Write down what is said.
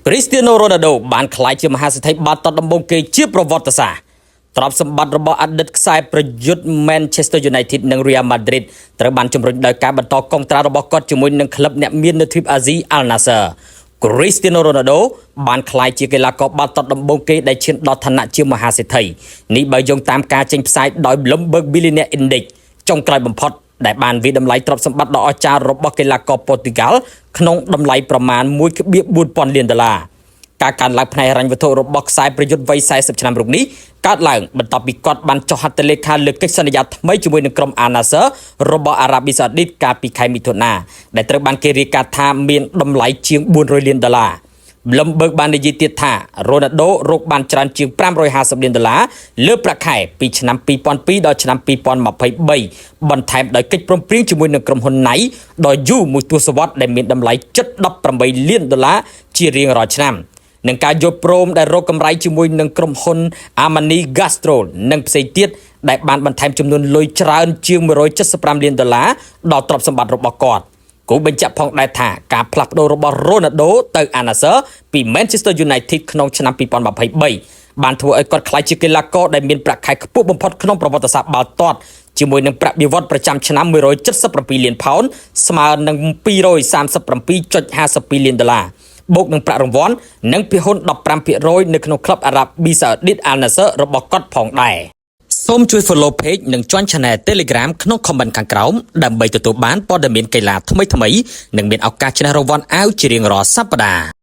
គ្រីស្ទៀណូរ៉ូណាល់ដូបានក្លាយជាមហាសេដ្ឋីបាល់ទាត់ដំបូងគេជាប្រវត្តិសាស្ត្រទ្រព្យសម្បត្តិរបស់អតីតខ្សែប្រយុទ្ធ Manchester United និង Real Madrid ត្រូវបានជំរុញដោយការបន្តកុងត្រារបស់គាត់ជាមួយនឹងក្លឹបអ្នកមាននៅទ្វីបអាស៊ី Al Nassr គ្រីស្ទៀណូរ៉ូណាល់ដូបានក្លាយជាកីឡាករបាល់ទាត់ដំបូងគេដែលឈានដល់ឋានៈជាមហាសេដ្ឋីនេះបើយោងតាមការចេញផ្សាយដោយ Bloomberg Billionaire Index ចុងក្រោយបំផុតដែលបានវាយតម្លៃទ្រព្យសម្បត្តិដ៏អស្ចារ្យរបស់កីឡាករប៉ូទុយហ្គាល់ក្នុងតម្លៃប្រមាណ1.4ពាន់លានដុល្លារការកើនឡើងផ្នែកហិរញ្ញវត្ថុរបស់ខ្សែប្រយុទ្ធវ័យ40ឆ្នាំរូបនេះកើតឡើងបន្ទាប់ពីគាត់បានចុះហត្ថលេខាលើកិច្ចសន្យាថ្មីជាមួយនឹងក្រុម Al Nassr របស់អារ៉ាប៊ីសាអូឌីតកាលពីខែមិថុនាដែលត្រូវបានគេរាយការណ៍ថាមានតម្លៃជាង400លានដុល្លារ Bloomberg បាននិយាយទៀតថារ៉ូណាល់ដូរកបានច្រើនជាង550លានដុល្លារលើប្រាក់ខែពីឆ្នាំ2002ដល់ឆ្នាំ2023បន្ថែមដោយកិច្ចព្រមព្រៀងជាមួយនឹងក្រុមហ៊ុន Nike ដ៏យូរមួយទសវត្សរ៍ដែលមានតម្លៃជិត18លានដុល្លារជារៀងរាល់ឆ្នាំនឹងការយល់ព្រមដែលរកកម្រៃជាមួយនឹងក្រុមហ៊ុន Armani Gastro និងផ្សេងទៀតដែលបានបន្ថែមចំនួនលុយច្រើនជាង175លានដុល្លារដល់ទ្រព្យសម្បត្តិរបស់គាត់គូបញ្ជាក់ផងដែរថាការផ្លាស់ប្ដូររបស់រ៉ូណាល់ដូទៅ Al Nassr ពី Manchester United ក្នុងឆ្នាំ2023បានធ្វើឲ្យគាត់ក្លាយជាកីឡាករដែលមានប្រាក់ខែខ្ពស់បំផុតក្នុងប្រវត្តិសាស្ត្របាល់ទាត់ជាមួយនឹងប្រាក់បៀវត្សប្រចាំឆ្នាំ177លានផោនស្មើនឹង237.52លានដុល្លារបូកនឹងប្រាក់រង្វាន់និងភាគហ៊ុន15%នៅក្នុងក្លឹបអារ៉ាប៊ីសាអូឌីត Al Nassr របស់គាត់ផងដែរសូមជួយ follow page និង join channel Telegram ក្នុង comment ខាងក្រោមដើម្បីទទួលបានព័ត៌មានកីឡាថ្មីៗនិងមានឱកាសឈ្នះរង្វាន់អាវជារៀងរាល់សប្តាហ៍។